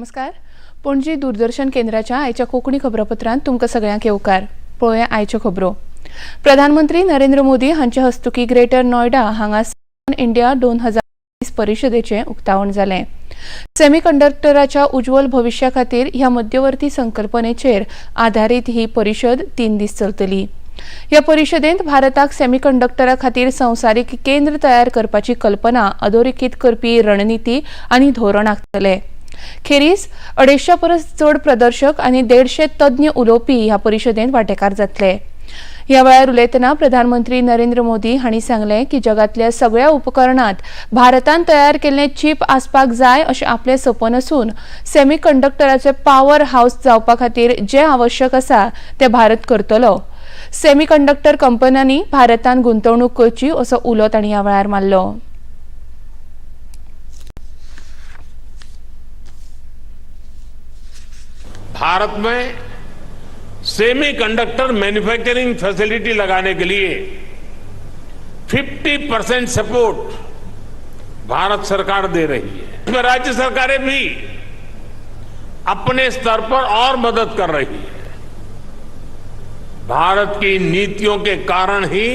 नमस्कार, पणजी दूरदर्शन केंद्राच्या आयच्या कोंकणी खबरापत्रांत तुमकां सगळ्यांक येवकार. पळोवया आयच्यो खबरो. प्रधानमंत्री नरेंद्र मोदी हांचे हस्तुकी ग्रेटर नोयडा हांगा इंडिया 2020 परिशदेचें उक्तावण जालें. सेमीकंडक्टराच्या उज्ज्वल भविश्या खातीर ह्या मध्यवर्ती संकल्पनेचेर आधारीत ही परिशद 3 दीस चलतली. ह्या परिशदेंत भारताक सेमीकंडक्टरा खातीर संवसारीक केंद्र तयार करपाची कल्पना अधोरेखीत करपी रणनिती आनी धोरण आंखतले. खेरीज 250 परस चड प्रदर्शक आनी 150 तज्ञ उलोवपी ह्या परिशदेंत वांटेकार जातले. ह्या वेळार उलयतना प्रधानमंत्री नरेंद्र मोदी हांणी सांगलें की जगांतल्या सगळ्या उपकरणांत भारतान तयार केल्लें चीप आसपाक जाय अशें आपलें सपन आसून सेमीकंडक्टराचें पावर हावस जावपा खातीर जें आवश्यक आसा तें भारत करतलो. सेमीकंडक्टर कंपन्यांनी भारतान गुंतवणूक करची असो उलो तांणी ह्या वेळार मारलो. भारत में सेमीकंडक्टर मैन्युफैक्चरिंग फैसिलिटी लगाने के लिए 50% सपोर्ट भारत सरकार दे रही है. इसमें राज्य सरकारें भी अपने स्तर पर और मदद कर रही है. भारत की नीतियों के कारण ही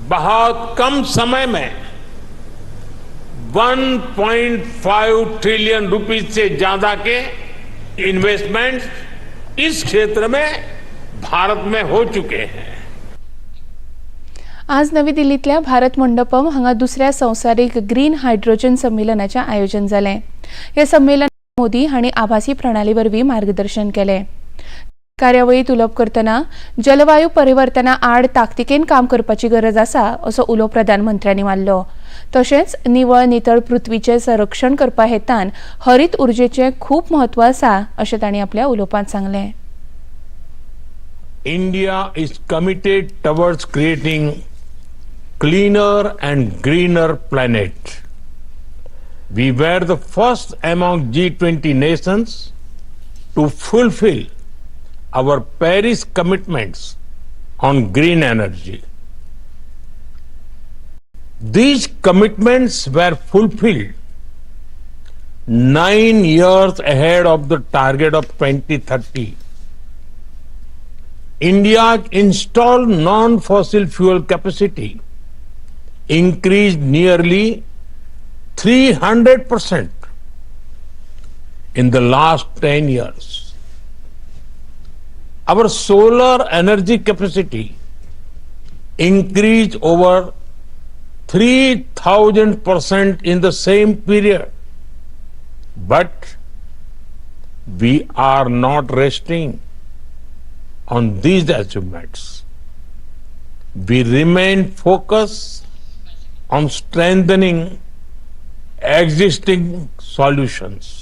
बहुत कम समय में 1.5 ट्रिलियन रुपीस से ज्यादा के इन्वेस्टमेंट इस क्षेत्र में भारत में हो चुके हैं. आज नवी दिल्लीतल्या भारत मंडपम हांगा दुसऱ्या संवसारीक ग्रीन हायड्रोजन संमेलनाचें आयोजन जालें. ह्या संमेलनात मोदी हांणी आभासी प्रणाली वरवीं मार्गदर्शन केलें. कार्यावळींत उलोवप करतना जलवायू परिवर्तना आड ताकतिकेन काम करपाची गरज आसा असो उलो प्रधानमंत्र्यांनी मारलो. तशेंच निवळ नितळ पृथ्वीचें संरक्षण करपा हेतान हरीत उर्जेचें खूब म्हत्व आसा अशें तांणी आपल्या उलोवपांत सांगलें. India is committed towards creating cleaner and greener planet. We were the first among G20 nations to fulfill our Paris commitments on green energy. These commitments were fulfilled 9 years ahead of the target of 2030. India's installed non-fossil fuel capacity increased nearly 300% in the last 10 years. Our solar energy capacity increased over 3000% in the same period. But we are not resting on these achievements. We remain focused on strengthening existing solutions.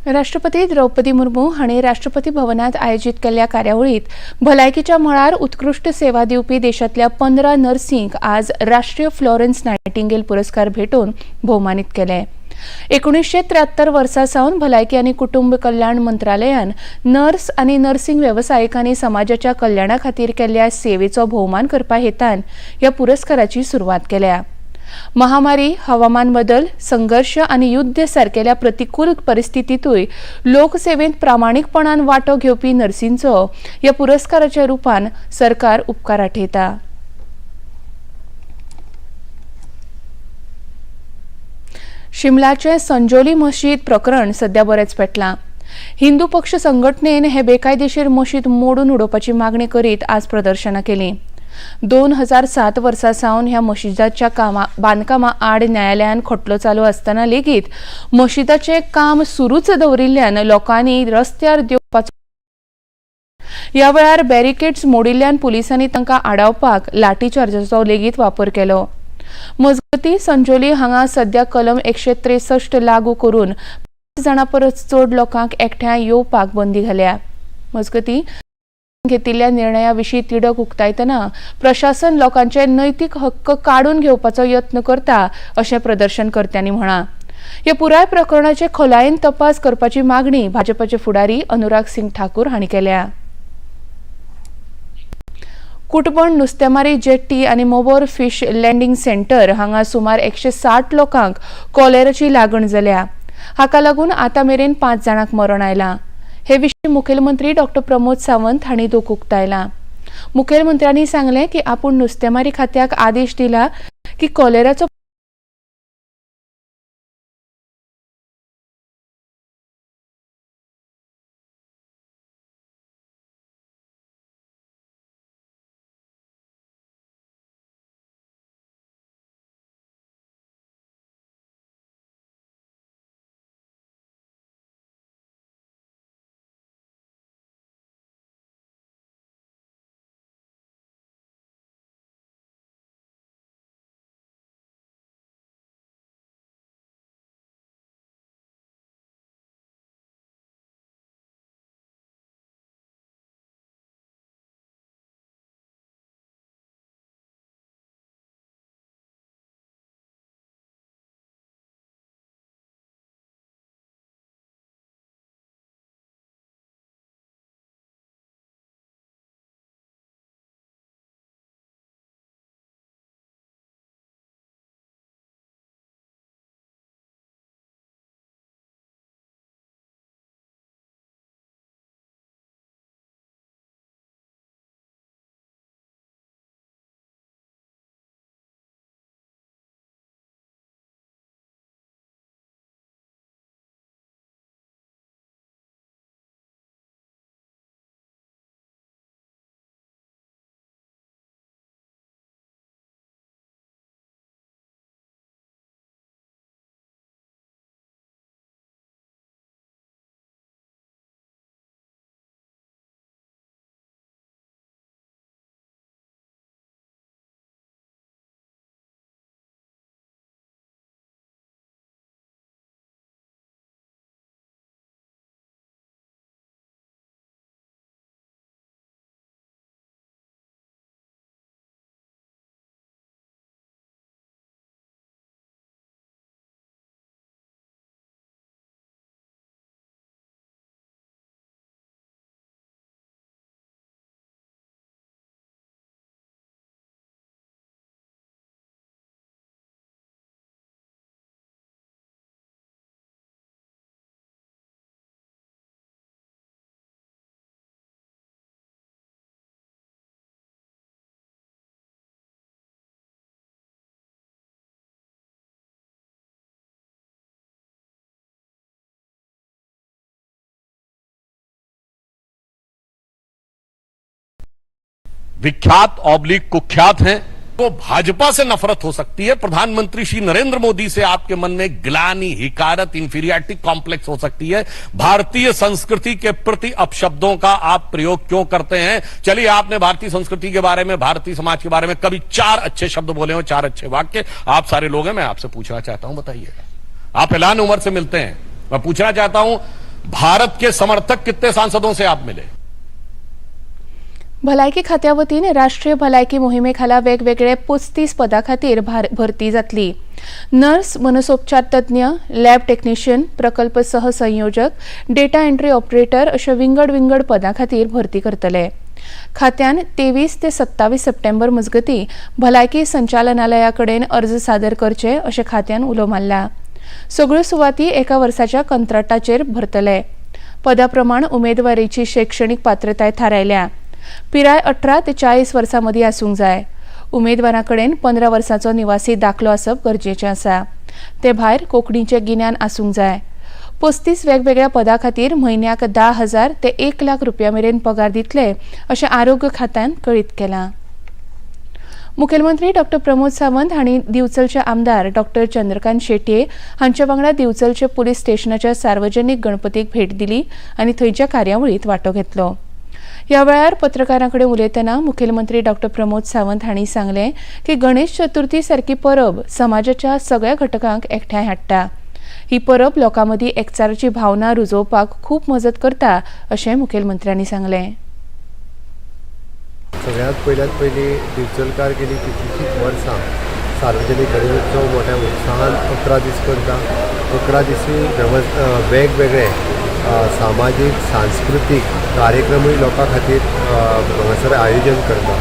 राष्ट्रपती द्रौपदी मुर्मू हांणी राष्ट्रपती भवनात आयोजीत केल्ल्या कार्यावळीत भलायकीच्या मळार उत्कृश्ट सेवा दिवपी देशांतल्या 15 नर्सींक आज राष्ट्रीय फ्लॉरन्स नायटिंगेल पुरस्कार भेटोवन भोवमानीत केले. 1973 वर्सा सावन भलायकी आनी कुटुंब कल्याण मंत्रालयान नर्स आनी नर्सिंग वेवसायिकांनी समाजाच्या कल्याणा खातीर केल्ल्या सेवेचो भोवमान करपा हेतान ह्या पुरस्काराची सुरवात केल्या. महामारी, हवामान बदल, संघर्श आनी युद्ध सारकेल्या प्रतिकूल परिस्थितींतूय लोकसेवेंत प्रामाणीकपणान वांटो घेवपी नर्सींचो ह्या पुरस्काराच्या रुपान सरकार उपकार आठयता. शिमलाचें संजोली मशीद प्रकरण सध्या बरेंच पेटलां. हिंदू पक्ष संघटनेन हे बेकायदेशीर मशीद मोडून उडोवपाची मागणी करीत आज प्रदर्शनां केलीं. 2007 वर्सा सावन ह्या मशिदाच्या बांदकामा आड न्यायालयान खटलो चालू आसतना लेगीत मशिदाचें काम सुरूच दवरिल्ल्यान लोकांनी रस्त्यार देंवपाचो. ह्या वेळार बॅरिकेड्स मोडिल्ल्यान पुलिसांनी तांकां आडावपाक लाठीचार्जाचो लेगीत वापर केलो. मजगतीं, संजोली हांगा सध्या कलम 163 लागू करून 5 जाणां परस चड लोकांक एकठांय येवपाक बंदी घाल्या. मजगतीं, घेतिल्ल्या निर्णया विशीं तिडक उक्तायतना प्रशासन लोकांचे नैतीक हक्क काडून घेवपाचो यत्न करता अशें प्रदर्शनकर्त्यांनी म्हळां. ह्या पुराय प्रकरणाचे खोलायेन तपास करपाची मागणी भाजपाचे फुडारी अनुराग सिंग ठाकूर हांणी केल्या. कुटबण नुस्तेमारी जेट्टी आनी मोबोर फिश लँडिंग सेंटर हांगा सुमार 160 लोकांक कॉलेराची लागण जाल्या. हाका लागून आतां मेरेन 5 जाणांक मरण आयलां. हे विशीं मुखेलमंत्री डॉक्टर प्रमोद सावंत हांणी दुख उक्तायलां. मुखेलमंत्र्यांनी सांगलें की आपूण नुस्तेमारी खात्याक आदेश दिला की कॉलेराचो विख्यात ऑब्लिक कुख्यात हैं, तो भाजपा से नफरत हो सकती है, प्रधानमंत्री श्री नरेंद्र मोदी से आपके मन में ग्लानि, हिकारत, इंफीरियरिटी कॉम्प्लेक्स हो सकती है। भारतीय संस्कृति के प्रति अपशब्दों का आप प्रयोग क्यों करते हैं? चलिए, आपने भारतीय संस्कृति के बारे में, भारतीय समाज के बारे में कभी 4 अच्छे शब्द बोले हो, 4 अच्छे वाक्य। आप सारे लोग हैं, मैं आपसे पूछना चाहता हूं, बताइएगा, आप ऐलान उमर से मिलते हैं, मैं पूछना चाहता हूं, भारत के समर्थक कितने सांसदों से आप मिले? भलायकी खात्या वतीन राष्ट्रीय भलायकी मोहिमे खाला वेगवेगळे 35 पदां खातीर भरती जातली. नर्स, मनसोपचार तज्ञ, लॅब टेक्निशियन, प्रकल्प सहसंयोजक, डेटा एंट्री ऑपरेटर अशा विंगड विंगड पदां खातीर भरती करतले. खात्यान 23 ते 27 सप्टेंबर मजगती भलायकी संचालनालया कडेन अर्ज सादर करचे अशें खात्यान उलो मारला. सगळ्यो सुवाती एका वर्साच्या कंत्राटाचेर भरतले. पदा प्रमाण उमेदवारीची शैक्षणीक पात्रताय थारायल्या. पिराय 18 ते 40 वर्सां मदीं आसूंक जाय. उमेदवारा कडेन 15 वर्सांचो निवासी दाखलो आसप गरजेचें आसा. ते भायर कोंकणीचें गिन्यान आसूंक जाय. 35 वेगवेगळ्या पदां खातीर म्हयन्याक 10,000 ते 1 लाख रुपया मेरेन पगार दितले अशें आरोग्य खात्यान कळीत केलां. मुखेलमंत्री डॉक्टर प्रमोद सावंत हांणी दिवचलचे आमदार डॉक्टर चंद्रकांत शेटये हांच्या वांगडा दिवचलचे पुलीस स्टेशनाच्या सार्वजनीक गणपतीक भेट दिली आनी थंयच्या कार्यावळींत वांटो घेतलो. ह्या वेळार पत्रकारां कडेन उलयतना मुखेलमंत्री डॉक्टर प्रमोद सावंत हांणी सांगलें की गणेश चतुर्थी सारकी परब समाजाच्या सगळ्या घटकांक एकठांय हाडटा. ही परब लोकां मदीं एकचाराची भावना रुजोवपाक खूब मजत करता अशें मुखेलमंत्र्यांनी सांगलें. सगळ्यांत पयल्यात पयलीं दिवचलकार गेली कितलींशींच वर्सां सार्वजनीक गणेशोत्सव मोठ्या उत्साहान 11 दीस करता. 11 दिसूय वेगवेगळे सामाजीक सांस्कृतीक कार्यक्रमूय लोकां खातीर हांगासर आयोजन करता.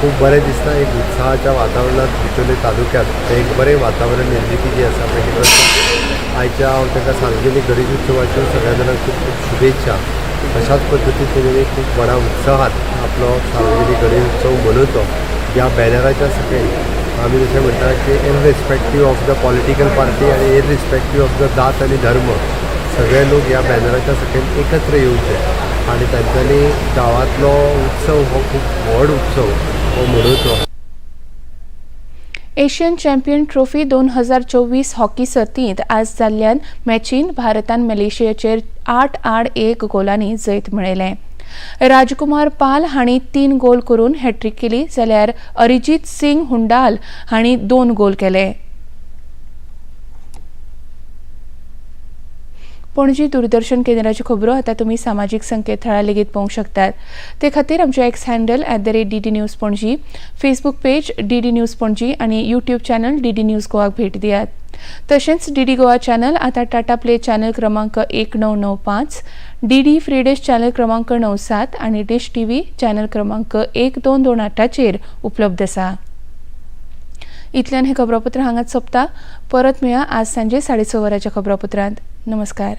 खूब बरें दिसता. एक उत्साहाच्या वातावरणात बिचोले तालुक्यात एक बरें वातावरण निर्मिती जी आसा पळय ती करता. आयच्या हांव ताका सार्वजनीक गणेश उत्सवाच्यो सगळ्या जाणांक खूब खूब शुभेच्छा. अशाच पद्दतीन तेणी खूब व्हडा उत्साहात आपलो सार्वजनीक गणेश उत्सव मनोवचो. ह्या बॅनराच्या सकयल आमी जशें म्हणटा की irrespective of the political party आनी इररिस्पेक्टीव ऑफ the जात आनी धर्म, सगळे लोक ह्या बॅनराच्या सकयल एकत्र येवचे आनी तांच्यांनी गांवांतलो उत्सव हो खूब व्हड उत्सव हो मनोवचो. एशियन चॅम्पियन ट्रॉफी 2024 हॉकी सर्तींत आज जाल्ल्यान मॅचीन भारतान मलेशियाचेर 8-1 गोलांनी जैत मेळयलें. राजकुमार पाल हांणी 3 गोल करून हॅट्रीक केली, जाल्यार अरिजीत सिंग हुंडाल हांणी 2 गोल केले. पणजी दूरदर्शन केंद्राच्यो खबरो आतां तुमी सामाजीक संकेतथळार लेगीत पळोवंक शकतात. ते खातीर आमचें X handle @DDNews Panaji, Facebook page DD News Panaji आनी यूट्यूब चॅनल डीडी न्यूज गोवाक भेट दियात. तशेंच डीडी गोवा चॅनल आतां टाटा प्ले चॅनल क्रमांक 1995, डीडी फ्री डिश चॅनल क्रमांक 97 आनी डिश टीव्ही चॅनल क्रमांक 1228चेर उपलब्ध आसा. इतल्यान हें खबरापत्र हांगाच सोंपता. परत मेळया आज सांजे 6:30 वरांच्या खबरापत्रांत. नमस्कार.